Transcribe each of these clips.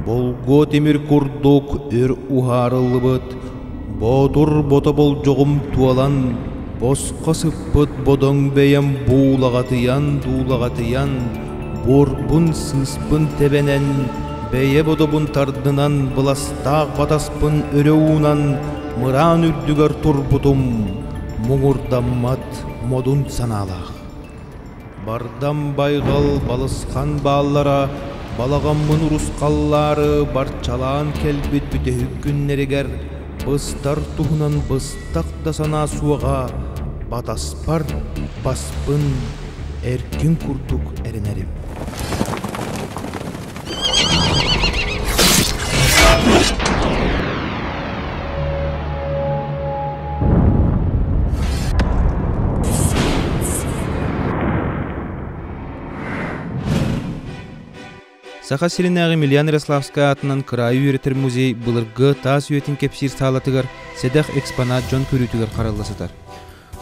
Болгуо тимир курдук өр уһаарыллыбыт боотур бото болдьоҕум туолан, босхо сыппыт бодоҥ бэйэм буулаҕатыйан-дуулаҕатыйан, буорбун-сыыспын тэбэнэн, бэйэ бодобун тардынан быластаах батаспын өрө уунан мыраан үрдүгэр турбутум муҥурдаммат модун санаалаах. Бардам байҕал балысхан бааллара балаҕаммын урусхаллаары барчалаан кэлбит бүтэһик күннэригэр быстар туһунан быстах да санаа суоҕа батаспар баспын эркин курдук эрэнэрим. Саха сиринээҕи Емельян Ярославскай аатынан кыраайы үөрэтэр музей былыргы таас үйэтин кэпсиир саалатыгар сэдэх экспонат дьон көрүүтүгэр харалла сытар.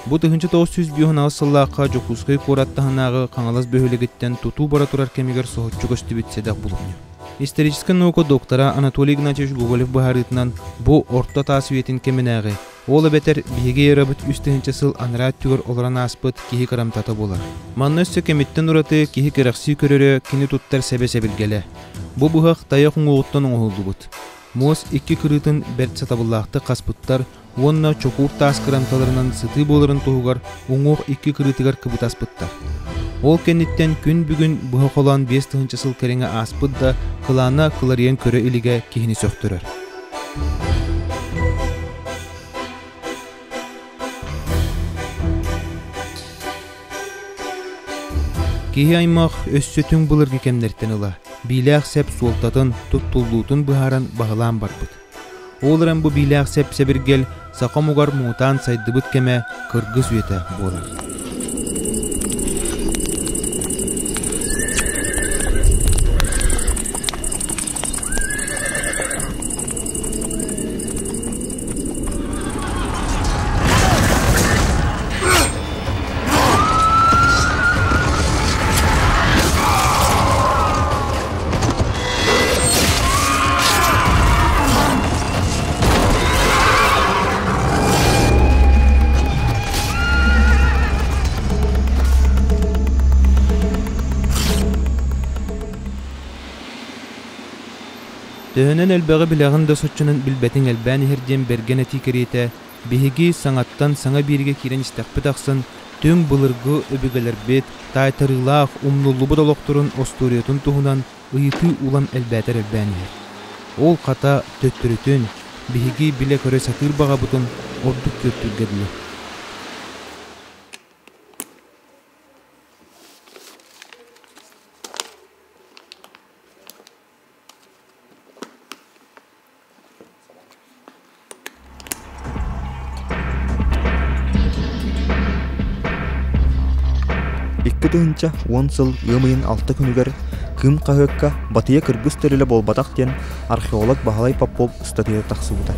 Бу 1958 сыллаахха Дьокуускай куорат таһынааҕы Хаҥалас бөһүөлэгиттэн тутуу бара турар кэмигэр соһуччу көстүбүт сэдэх булумньу. Историческай наука доктора Анатолий Игнатьевич Гоголев быһаарыытынан бу орто таас үйэтин кэминээҕи, ол эбэтэр биһиги эрабыт 3000 сыл анараа өттүгэр олорон ааспыт киһи кырамтата буолар. Манна өссө кэмиттэн ураты киһи кэрэхсии көрөрө кини туттар сэбэ-сэбиргэлэ. Бу быһах тайах уҥуоҕуттан оҥоһуллубут. Муос икки кырыытын бэрт сатабыллаахтык хаспыттар уонна чокуур таас кырамталарынан сытыы буоларын туһугар уҥуох икки кырыытыгар кыбытаспыттар. Ол кэнниттэн күн бүгүн быһа холоон 5000 сыл кэриҥэ ааспыт да, кылаана кыларыйан көрө илигэ киһини сөхтөрөр. Киһи аймах өссө түҥ былыргы кэмнэртэн ыла биилээх сэп суолтатын, туттуллуутун быһааран баһылаан барбыт. Ол эрэн бу биилээх сэп-сэбиргэл саха омугар муҥутаан сайдыбыт кэмэ кыргыс үйэтэ буолар. Төһөнөн элбэҕи билэҕин да соччонон билбэтиҥ элбээн иһэр диэн бэргэн этии кэриэтэ Биһиги саҥаттан саҥа биэриигэ киирэн истэхпит ахсын, түҥ былыргы өбүгэлэрбит таайтарыылаах, умнуллубут олохторун остуоруйатын туһунан ыйытыы улам элбээтэр элбээн иһэр. Ол хата, төттөрүтүн, биһиги билэ-көрө сатыыр баҕабытын ордук күөртүүргэ дылы. 2010 сыл ыам ыйын алта күнүгэр Кыым хаһыакка Батыйа кыргыс тэрилэ буолбатах диэн археолог Баһылай Попов ыстатыйа тахсыбыта.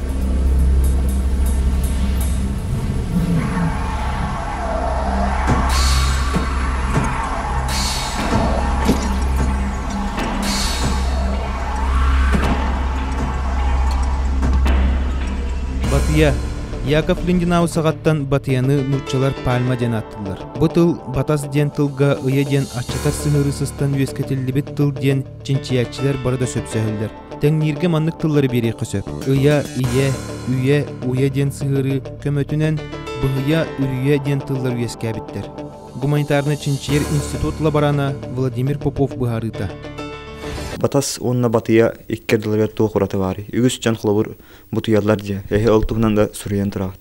Батыйа Яков Линдинау саҕаттан Батыйаны нууччалар пальма диэн ааттыыллар. Бу тыл батас диэн тылга ыйа диэн аччатар сыһыары сыстан үөскэтиллибит тыл диэн чинчийээччилэр бары да сөпсөһөллөр. Тэҥнииргэ маннык тыллары биэриэххэ сөп. Ыйа, ийэ, үйэ, уйа диэн сыһыарыы көмөтүнэн быһыйа, үрүйэ диэн тыллар үөскээбиттэр. Гуманитарнай чинчийэр институт лаборана Владимир Попов быһаарыыта. Батас уонна батыйа икки ардыларыгар туох ураты баарый? Үгүс дьон холобур бутуйаллар дьэ. Эһи ол туһунан да суруйан тураҕыт.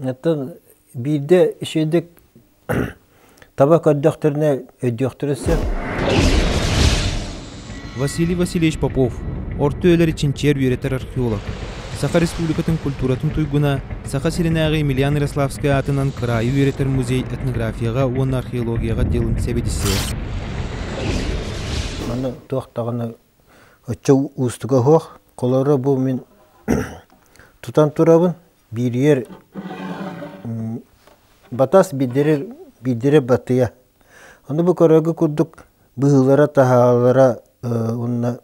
Оттон биирдэ үчүгэйдик таба көрдөхтөрүнэ өйдүөхтөрө сөп. Василий Васильевич Попов, орто үйэлэри чинчийэр үөрэтэр археолог, Саха Республикатын культуратын туйгуна, Саха сиринээҕи Емельян Ярославскай аатынан кыраайы үөрэтэр музей этнографияҕа уонна археологияҕа отделын сэбиэдиссэйэ. Маны туох даҕаны оччо уустуга суох. Холобура бу мин тутан турабын бииригэр батас биирдэрэ биирдэрэ батыйа. Ону бу көрөргө курдук быһыылара таһаалара уонна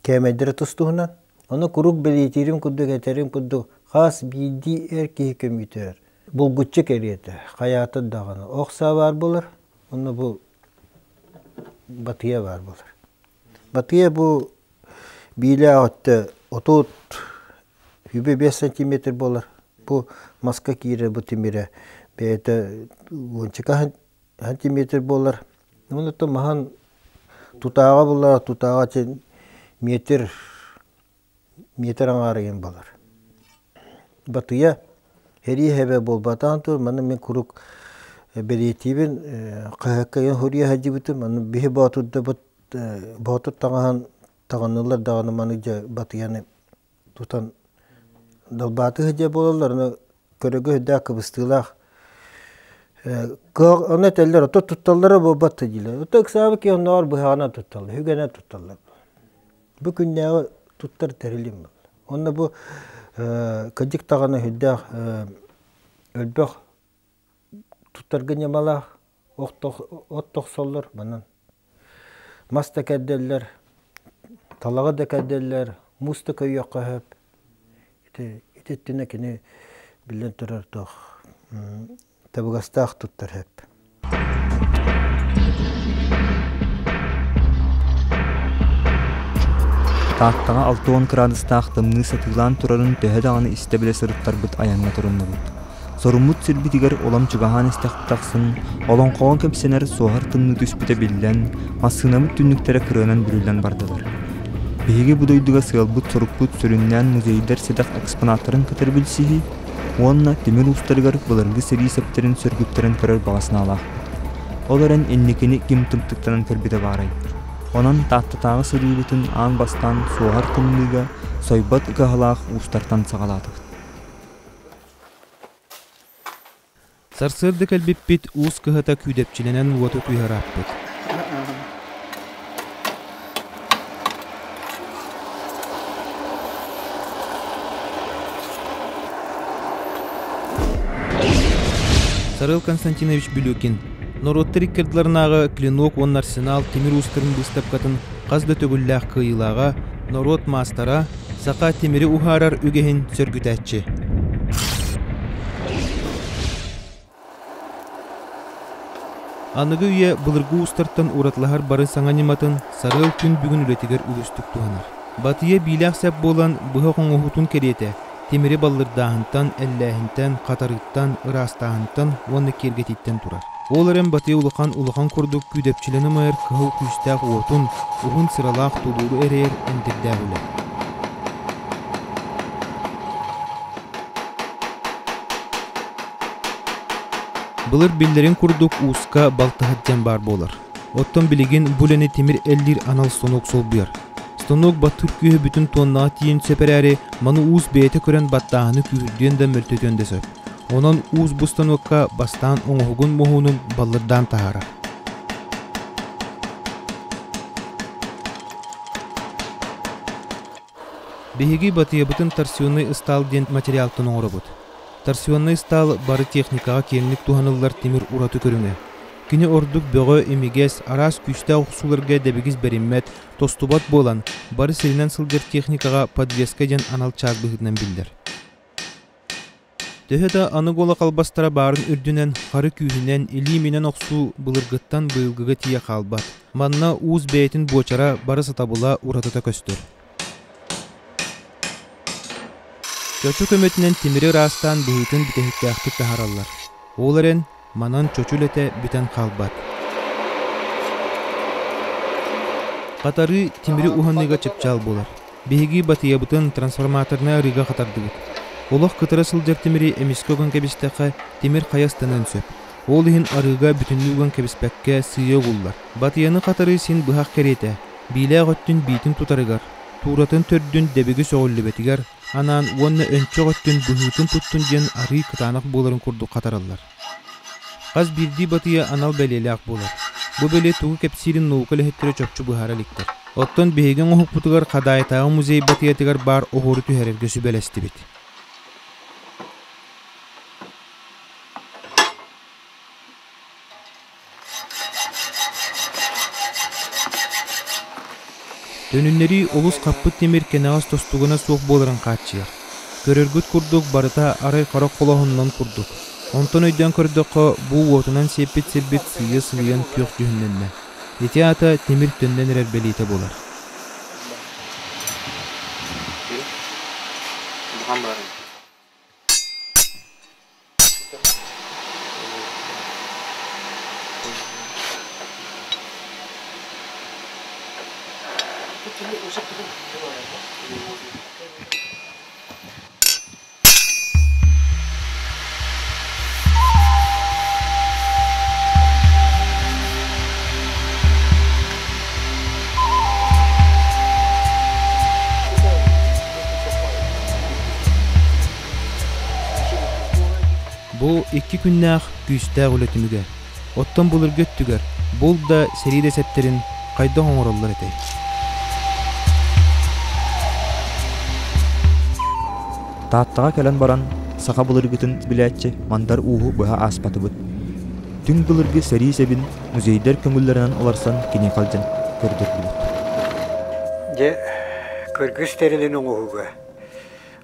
кээмэйдэрэ тус-туһунан. Ону куруук бэлиэтиирим курдук этэрим курдук хас биирдии эр киһи көмүүтүгэр булгуччу кэриэтэ хайаата даҕаны ох саа баар буолар уонна бу батыйа баар буолар. Батыйа бу биилээх өттө 35 сантиметр буолар. Бу маска киирэр бу тимирэ бэйэтэ уончака сантиметр буолар. Онуттан маһан тутааҕа буллара тутааҕа метр метр аҥаарыйан буолар. Батыйа сэрии сэбэ буолбатаҕын тур маны мин куруук бэлиэтиибин хаһыакка суруйа сылдьыбытым аны биһи боотурдабыт боотур таҥаһын таҥыннылар даҕаны маны дьэ батыйаны тутан далбаатыы сылдьар буолаллар аны көрөгө сүрдээх кыбыстыылаах ону этэллэр ото тутталлара буолбат да дииллэр ото ыксаабыт киһи оннооҕор быһаҕынан тутталлар үгэнэн тутталлар бу күннээҕи туттар тэрилим Онно бу кырдьык даҕаны сүрдээх элбэх туттарга ньымалаах от тохсоллор манан мас да кэрдэллэр, талаҕы да кэрдэллэр, муус да көйүөххэ сөп. Ити ити өттүнэ кини биллэн турар туох табыгастаах туттар сөп. Тааттаҕа 60 кыраадыстаах тымныы сатыылаан турарын төһө даҕаны истэ-билэ сырыттарбыт айаҥҥа туруннубут. Соруммут сирбитигэр улам чугаһаан истэхпит ахсын, олоҥхоҕо кэпсэнэр суоһар тымныы түспүтэ биллэн, массыынабыт түннүктэрэ кырыанан бүрүллэн бардылар. Биһиги бу дойдуга сыалбыт-сорукпут сүрүннээн музейдар сэдэх экспонаттарын кытары билсиһии, уонна тимир уустарыгар былыргы сэрии сэптэрин сөргүттэрэн көрөр баҕа санаалаахпыт. Ол эрэн инникини ким тымтыктанан көрбүтэ баарай? Онон Тааттатааҕы сырыыбытын аан бастаан суоһар тымныыга сойбот ыгаһалаах уустартан саҕалаатыбыт. Сарсыарда кэлбиппит уус кыһата күүдэпчилэнэн уоту түһэрааппыт. Сарыал Константинович Билюкин норуоттар иккардыларынааҕы «Клинок уонна Арсенал» тимир уустарын быыстапкатын хас да төгүллээх кыайыылааҕа, норуот маастара, саха тимири уһаарар үгэһин сөргүтээччи. Аныгы үйэ былыргы уустартан уратылаһар бары саҥа ньыматын Сарыал күн бүгүн үлэтигэр үгүстүк туһанар. Батыйа биилээх сэп буолан быһах оҥоһуутун кэриэтэ тимири баллырдааһынтан, эллээһинтэн, хатарыыттан, ыраастааһынтан уонна киэргэтииттэн турар. Ол эрэн Батыйа улахан улахан курдук күүдэпчилэнэ умайар кыһыл күүстээх уотун, уһун сыралаах тулууру эрэйэр эндирдээх үлэ. Былыр биллэрин курдук ууска балтаһыт диэн баар буолар. Оттон билигин бу үлэни тимир эллиир анал станок солбуйар. Станок баттыыр күүһэ бүтүн туоннаҕа тиийэн сөп эрээри, маны уус бэйэтэ көрөн баттааһыны күүһүрдүөн да мөлтөтүөн да сөп. Онон уус бу станокка бастаан оҥоһугун моһуонун баллырдаан таһаарар. Биһиги батыйабытын торсионнай ыстаал диэн материалтан оҥоробут. Торсионнай ыстаал бары техникаҕа киэҥник туһаныллар тимир ураты көрүҥэ. Кини ордук бөҕө, имигэс, араас күүстээх охсууларга дэбигис бэриммэт, тостубат буолан, бары сиринэн сылдьар техникаҕа подвеска диэн анал чаас быһыытынан биллэр. Төһө да аныгы олох албастара баарын үрдүнэн, хары күүһүнэн, илии-минэн охсуу былыргыттан быйылгыга тиийэ хаалбат. Манна уус бэйэтин буочара, бары сатабыла уратыта көстөр. Чочу көмөтүнэн тимири ыраастаан быһыытын бүтэһиктээхтик таһаараллар. Ол эрэн, манан чочу үлэтэ бүтэн хаалбат. Хатарыы тимири уһаныыга чыпчаал буолар. Биһиги батыйабытын трансформаторнай арыыга хатардыбыт. Олох кытара сылдьар тимири эмискэ уган кэбистэххэ, тимир хайа ыстаныан сөп. Ол иһин арыыга бүтүннүү уган кэбиспэккэ сыыйа угуллар. Батыйаны хатарыы син быһах кэриэтэ, биилээх өттүн биитин тутарыгар, тууратын төрдүн дэбиги сөҕүллүбэтигэр анаан уонна өнчөх өттүн быһыытын туттун диэн арыы кытаанах буоларын курдук хатараллар. Хас биирдии батыйа анал бэлиэлээх буолар. Бу бэлиэ тугу кэпсиирин наука үлэһиттэрэ чопчу быһаара иликтэр. Оттон биһиги оҥоһукпутугар Хадаайытааҕы музей батыйатыгар баар оһуору түһэрэргэ сүбэлэстибит. Төнүннэрии олус хаппыт тимир кэнэҕэс тостугуна суох буоларын хааччыйар. Көрөргүт курдук барыта арай хара холооһуннан курдук. Онтон өйдөөн көрдөххө, бу уотунан сиэппит сирбит сыыйа сылыйан күөх дьүһүннэннэ. Ити аата тимир төннөн эрэр бэлиэтэ буолар. Бу икки күннээх күүстээх үлэ түмүгэ. Оттон былыргы өттүгэр булт да сэрии да сэптэрин хайдах оҥороллор этэй? Тааттаҕа кэлэн баран саха былыргытын билээччи Мандар Ууһу быһа ааспатыбыт. Түҥ былыргы сэрии сэбин музейдар көҥүллэринэн уларсан киниэхэ илдьэн көрдөрдүбүт. Дьэ, кыргыс тэрилин оҥоһуга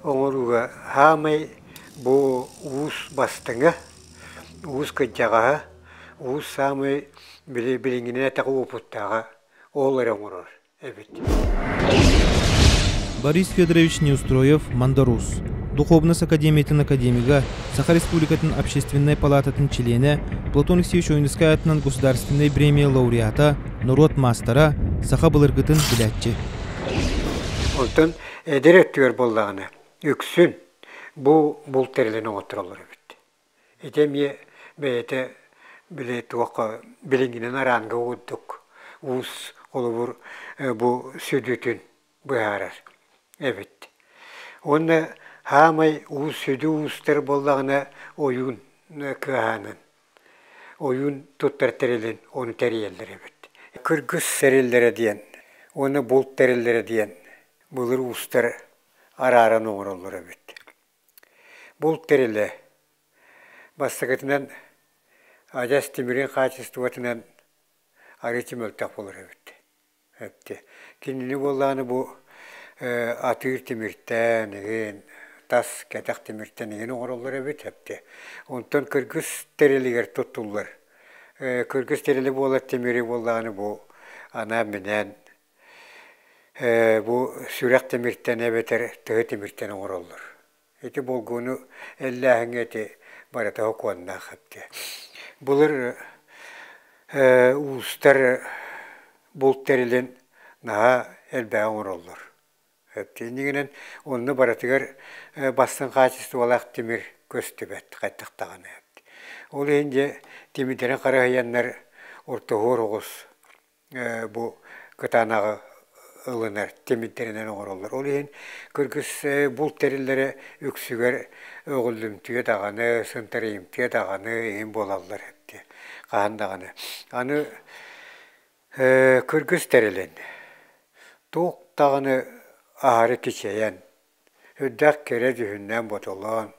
оҥорууга хаамай бу уус бастыҥа, уус кырдьаҕаһа, уус саамай били билиҥҥинэн этэҕэ уопуттааҕа ол эрэ оҥорор эбит. Борис Федорович Неустроев, Мандарус, Духовность Академиятын академига, Саха Республикатын Общественнай палататын чилиэнэ, Платон Алексеевич Ойуунускай аатынан Государственнай премия лауреата, норуот маастара, саха былыргытын билээччи. Онтон эдэр өттүгэр буоллаҕына, үксүн бу булт тэрилин оҥоттороллор эбит. Ити эмиэ бэйэтэ били туохха билиҥҥинэн араанга курдук уус холобур бу сүдүтүн быһаарар эбит. Уонна хаамай уус сүдү уустар буоллаҕына ойуун кыаһаанын ойуун туттар тэрилин ону тэрийэллэр эбит. Кыргыс тэриллэрэ диэн уонна булт тэриллэрэ диэн былыр уустар арааран оҥороллор эбит. Булт тэрилэ бастакытынан адьас тимирин хаачыстыбатынан арыычча мөлтөх буолар эбит. Эпти. Кинини буоллаҕына бу атыыр тимиртэн игин, тас кэтэх тимиртэн игин оҥороллор эбит эпти. Онтон кыргыс тэрилигэр туттуллар. Кыргыс тэрилэ буолар тимири буоллаҕына бу анаан-минээн бу сүрэх тимиртэн эбэтэр тыһы тимиртэн оҥороллор. Ити болгуону эллээһиҥҥэ ити барыта сокуоннаах эбит. Былыр уустар булт тэрилин наһаа элбэҕи оҥороллор. Иннигинэн онно барытыгар бастыҥ хаачыстыбалаах тимир көстүбэт хайдах даҕаны. Ол иһин дьэ тимирдэрин харыһыйаннар ортоһуор оҕус бу кытаанаҕы ылынар тимирдэринэн оҥороллор. Ол иһин кыргыз булт тэриллэрэ үксүгэр өҕүллүмтүйэ даҕаны, сынтарыйымтыйа даҕаны иһин буолаллар эбит хаһан даҕаны. Аны кыргыз тэрилин туох даҕаны аһары кичэйэн, үрдээх кэрэ дьүһүннээн ботолоон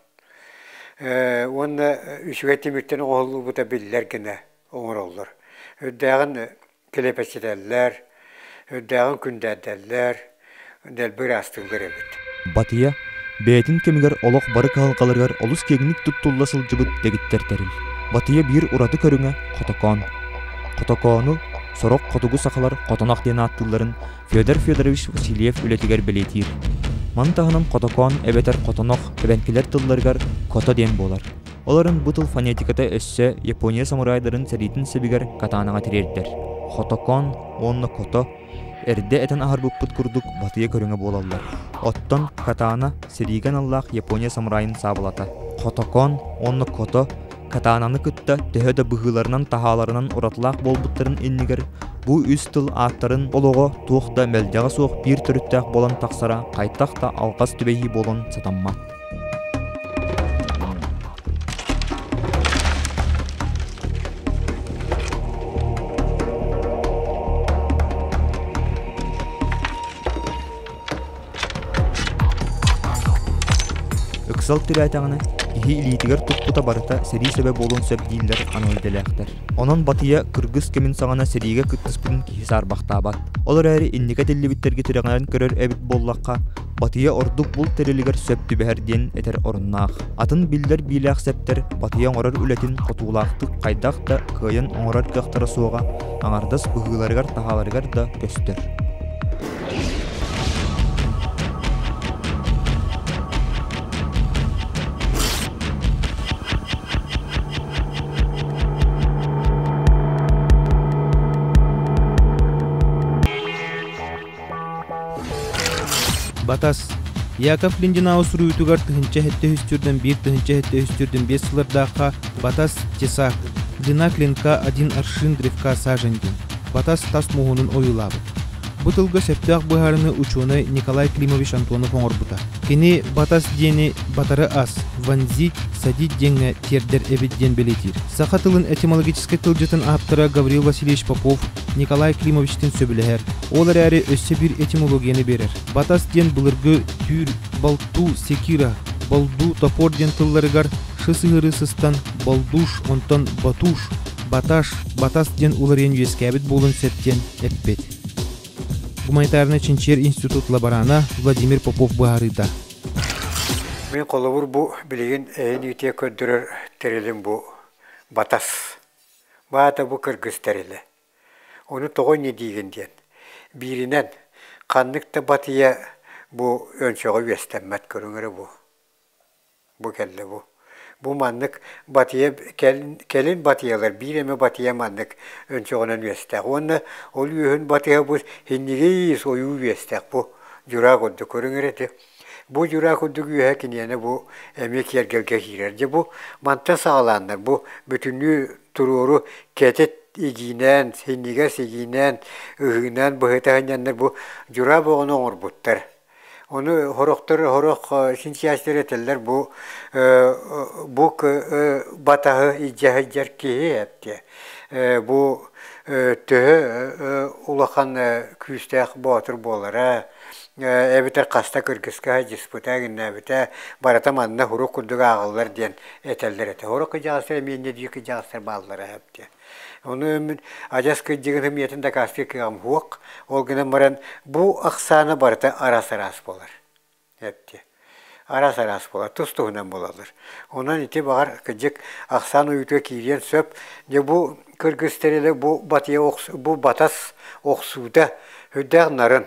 уонна үчүгэй тимиртэн оҥоһуллубута биллэр гына оҥороллор. Үрдээҕин килэпэчитэллэр, үрдээҕин күндээрдэллэр, дэлби ыраастыыллар эбит. Батыйа бэйэтин кэмигэр олох бары кыһалҕаларыгар олус киэҥник туттулла сылдьыбыт дэгиттэр тэрил. Батыйа биир ураты көрүҥэ хотокоон. Хотокоону сорох хотугу сахалар хотонох диэн ааттыылларын Федор Федорович Васильев үлэтигэр бэлиэтиир. Маны таһынан хотокоон эбэтэр хотонох эбэҥкилэр тылларыгар кото диэн буолар. Ол эрэн бу тыл фонетиката өссө Япония самурайдарын сэриитин сэбигэр катанаҕа тириэрдэр. Хотокоон уонна кото эрдэ этэн аһарбыппыт курдук батыйа көрүҥэ буолаллар. Оттон катана сэриигэ аналлаах Япония самурайын саабылата. Хотокоон уонна кото катананы кытта төһө да быһыыларынан-таһааларынан уратылаах буолбуттарын иннигэр бу үс тыл ааттарын олоҕо туох да мэлдьэҕэ суох биир төрүттээх буолан тахсара хайдах да алҕас түбэһии буолан сатаммат. Ыксал тирээтэҕинэ, киһи илиитигэр туппута барыта сэрии сэбэ буолуон сөп дииллэр анал идэлээхтэр. Онон Батыйа кыргыс кэмин саҕана сэриигэ кыттыспытын киһи саарбахтаабат. Ол эрээри инники этиллибиттэргэ тирэҕирэн көрөр эбит буоллахха, Батыйа ордук булт тэрилигэр сөп түбэһэр диэн этэр оруннаах. Атын биллэр биилээх сэптэр Батыйа оҥорор үлэтин хотуулаахтык хайдах да кыайан оҥорор кыахтара суоҕа аҥардас быһыыларыгар-таһааларыгар да көстөр. Батас Яков Линдинау суруйуутугар 1771 сыллардаахха Батас Тесак Длина клинка один аршин древка сажень диэн Батас тас муоһунун ойуулаабыт. Бу тылга сөптөөх быһаарыны учуонай Николай Климович Антонов оҥорбута. Кини батас диэни батары ас, вонзить, садить диэҥҥэ тиэрдэр эбит диэн бэлиэтиир. Саха тылын этимологическай тылдьытын ааптара Гаврил Васильевич Попов Николай Климовичтыын сөбүлэһэр. Ол эрээри өссө биир этимологияны биэрэр. Батас диэн былыргы түүр, балтуу, секира, балдуу, топор диэн тылларыгар шы сыһыары сыстан балдуш, онтон батуш, баташ, батас диэн уларыйан үөскээбит буолуон сөп диэн эппит. Гуманитарнай чинчийэр институт лаборана Владимир Попов быһаарыыта. Мин холобур бу билигин эһин үтүө көрдөрөр тэрилим бу батас. Баата бу кыргыз тэрилэ. Ону тоҕо инньэ диигин диэн. Бииринэн, ханнык да батыйа бу өнчөҕө үөстэммэт көрүҥ эрэ бу. Бу кэллэ бу. Бу маннык батыйа кэлин батыйалар биир эмэ батыйа маннык өнчөҕүнэн үөстээх. Уонна ол үөһүн батыйа бу синньигиис ойуу үөстээх бу дьураа курдук көрүҥ эрэ ити. Бу дьураа курдук үөһэ киниэнэ бу эмиэ киэргэлгэ киирэр. Дьэ бу мантан саҕалааннар бу бүтүннүү туруору кэтит игиинээн, синньигэс игиинээн, ыһыынан быһыта сынньаннар бу дьураа боҕону оҥорбуттар. Ону сорохтор сорох чинчийээччилэр этэллэр бу бу батаһы илдьэ сылдьар киһи эптиэ. Бу төһө улахан күүстээх боотур буолара, эбэтэр хаста кыргыска сылдьыспыта, гиннээбитэ барыта манна урук курдук ааҕыллар диэн этэллэр этэ. Сорох кыдьаҕастар эмиэ инньэ диир кыдьаҕастар бааллара эптиэ. Ону мин адьас кырдьыгын ымыйатын дакаастыыр кыаҕым суох. Ол гынан баран бу ахсаана барыта араас-араас буолар. Эпти. Араас-араас буолар, тус-туһунан буолаллар. Онон ити баҕар кырдьык ахсаан уйутуга киириэн сөп. Дьэ бу кыргыз тэрилэ бу батыйа бу батас охсуута сүрдээх нарын.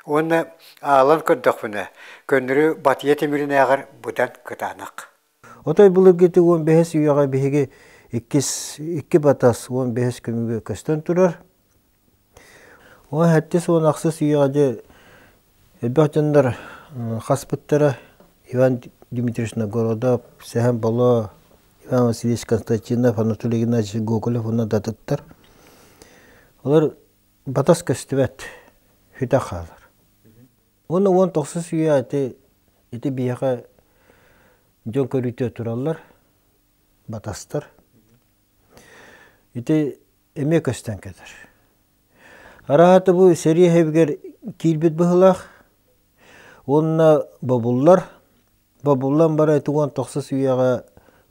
Уонна аалан көрдөхпүнэ, көннөрү батыйа тимиринээҕэр быдан кытаанах. Отой былыргыты 15 үйэҕэ биһиги иккис икки батас 15 көмүгэ көстөн турар. Уон сэттис уон ахсыс үйэҕэ дьэ элбэх дьоннор хаспыттара Иван Дмитриевич Новгородов, Сэһэн Боло, Иван Васильевич Константинов, Анатолий Игнатьевич Гоголев уонна да атыттар. Олор батас көстүбэт, сүтэ хаалар. Уонна 19 үйэ ити, ити биһиэхэ дьон көрүүтэ тураллар, батастар. Ити эмиэ көстөн кэлэр. Араата бу сэрии хэбигэр киирбит быһылаах уонна бобуллар. Бобуллан бара ити 19 үйэҕэ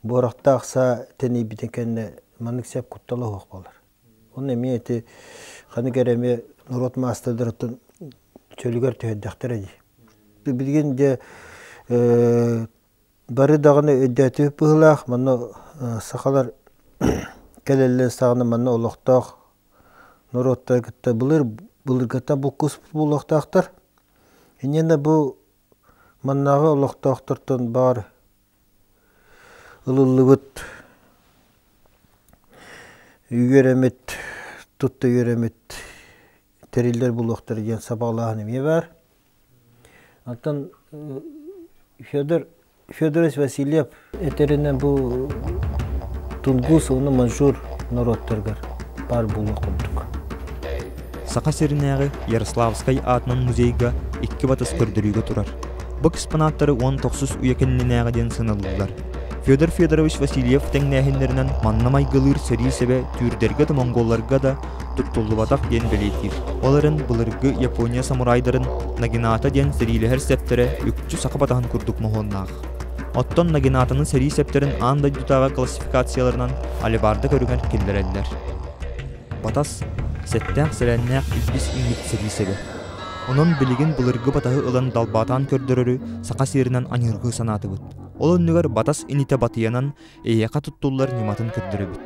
буорахтаах саа тэнийбитин кэннэ маннык сэп куттала суох буолар. Онно эмиэ ити ханнык эрэ эмиэ норуот маастардарыттан чөлүгэр түһэрдэхтэрэ дии. Билигин дьэ бары даҕаны өйдөөтүбүт быһыылаах манна сахалар кэлэллэрин саҕана манна олохтоох норуоттары кытта былыр былыргыттан булкуспут буолуохтаахтар. Инньэ бу маннааҕы олохтоохтортон баар ылыллыбыт үөрэммит тутта үөрэммит тэриллэр булуохтара диэн сабаҕалааһын эмиэ баар. Оттон Федор Федорович Васильев этэринэн бу Тунгус уонна Манчжур норуоттарыгар баар буолуох курдук. Саха сиринээҕи Ярославскай аатынан музейга икки батас көрдөрүүгэ турар. Бу экспонаттары 19 үйэ кэннинээҕи диэн сыаналыыллар. Федор Федорович Васильев тэҥнээһиннэринэн манна майгылыыр сэрии сэбэ түүрдэргэ да монголларга да туттуллубатах диэн бэлиэтиир. Ол эрэн былыргы Япония самурайдарын нагината диэн сэриилэһэр сэптэрэ үкчү саха батаһын курдук моһуоннаах. Оттон нагинатаны сэрии сэптэрин аан дойдутааҕы классификацияларынан алебарда көрүҥэр киллэрэллэр. Батас сэттээх-сэлээннээх илбис иҥмит сэрии сэбэ. Онон билигин былыргы батаһы ылан далбаатаан көрдөрөрү саха сиэринэн аньыыргыы санаатыбыт. Ол оннугар батас инитэ батыйанан эйиэхэ туттуллар ньыматын көрдөрөбүт.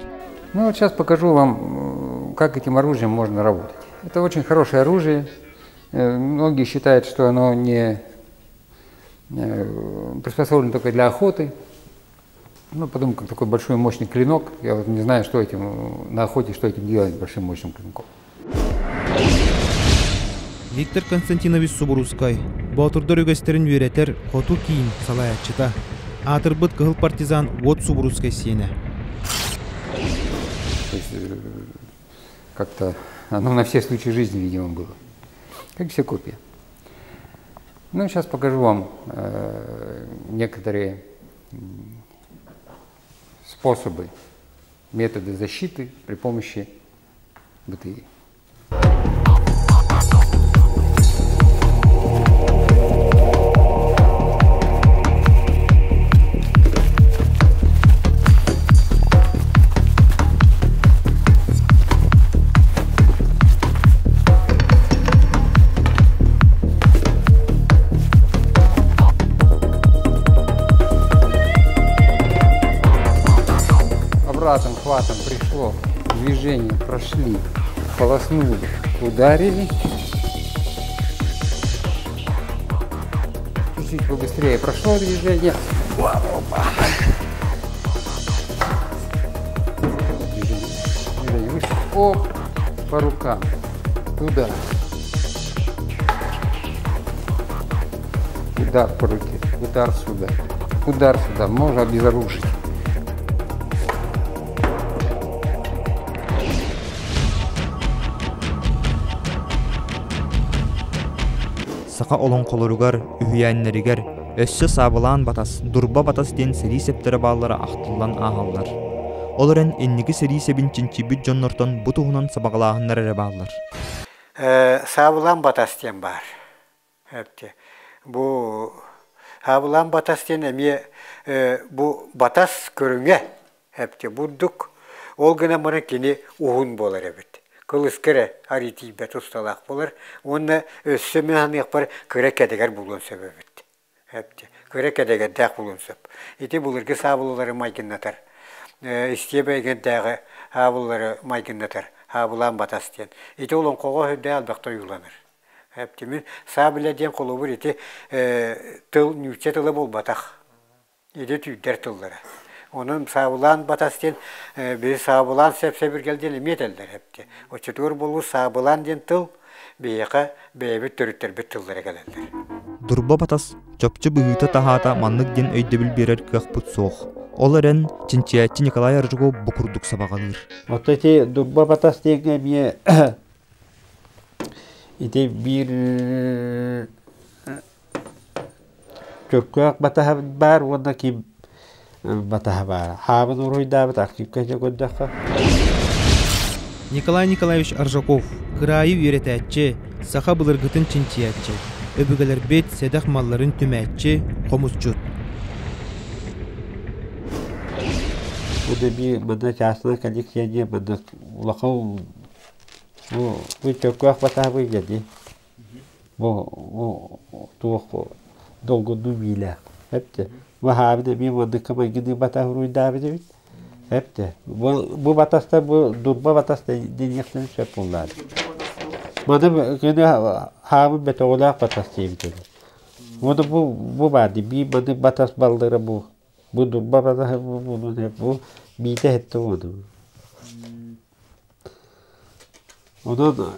Ну вот сейчас покажу вам, как этим оружием можно работать. Это очень хорошее оружие. Многие считают, что оно не приспособлено только для охоты. Ну, потом как такой большой мощный клинок. Я вот не знаю, что этим на охоте, что этим делать большим мощным клинком. Виктор Константинович Субурускай, Боотурдар үгэстэрин үөрэтэр Хоту киин салайааччыта, аатырбыт кыһыл партизан Уот Субурускай сиэнэ. То есть как-то оно на все случаи жизни, видимо, было. Как все копии. Ну, сейчас покажу вам некоторые способы, методы защиты при помощи БТИ. Обратным хватом пришло движение, прошли, полоснули, ударили. Чуть-чуть побыстрее прошло движение. Опа. Движение, движение выше. Оп, по рукам. Туда. Удар по руке, удар сюда, удар сюда. Можно обезоружить. Саха олоҥхолоругар, үһүйээннэригэр өссө саабылаан батас, дурба батас диэн сэрии сэптэрэ бааллара ахтыллан ааһаллар. Ол эрэн инники сэрии сэбин чинчийбит дьоннортон бу туһунан сабаҕалааһыннар эрэ бааллар. Саабылаан батас диэн баар. Бу саабылаан батас диэн эмиэ бу батас көрүҥэ бурдук. Ол гынан баран кини уһун буолар эбит. Кылыска эрэ арыы тиийбэт усталаах буолар. Уонна өссө мин саныахпар кыра кэтэгэр буолуон сөп эбит. Кыра кэтэгэрдээх буолуон сөп. Ити былыргы саабылалары майгыннатар. Истиэп эйгэнтээҕи саабылалары майгыннатар. Саабылаан батас диэн. Ити олоҥхоҕо сүрдээх элбэхтэ ойууланар. Мин саабыла диэн холобур ити тыл нуучча тыла буолбатах. Ити түүрдэр тыллара. Онон саабылаан батас диэн биһи саабылаан сэп-сэбиргэл диэн эмиэ этэллэр эбит. Оччотугар буолуу саабылаан диэн тыл биһиэхэ бэйэбит төрүттэрбит тыллара кэлэллэр. Дурба батас чопчу быһыыта-таһаата маннык диэн өйдөбүл биэрэр кыахпыт суох. Ол эрэн чинчийээччи Николай Аржаков бу курдук сабаҕалыыр. Оттон ити дурба батас диэҥҥэ эмиэ ити биир Чөркөөх батаһа баар уонна ким батаһа баара. Хаабын уруһуйдаабыт архивка көрдөххө. Николай Николаевич Аржаков, кыраайы үөрэтээччи, саха былыргытын чинчийээччи, өбүгэлэрбит сэдэх малларын түмээччи, хомусчут. Бу да би манна чаасына коллекция манна улахан бу чөркөөх батаһа бу дии. Бу туох долгуннуу биилээх. Эпте. Бу хаабыт эмиэ манныкка майгыныы батаһ уруйдаабыт эбит. Эпте. Бу батаста бу дурба батас диниэхтэрин сөп буоллаан. Маны кини хаабыт бөтөҕөлөөх батас диэбит этэ. Уонна бу бу баар дии бии маны батас баллара бу бу дурба батаһы бу бу бу биитэ эһэтте уону. Онон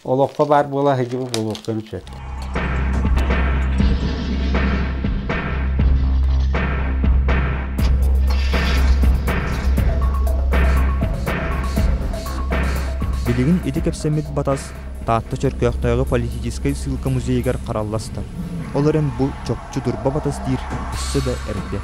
олоххо баар буола сылдьыбыт буолуохтарын сөп. Билигин ити кэпсэммит батас Таатта Чөркөөхтөөҕү политическай ссылка музейыгар харалласта. Ол эрэн бу чопчу дурба батас диир өссө да эрдэ.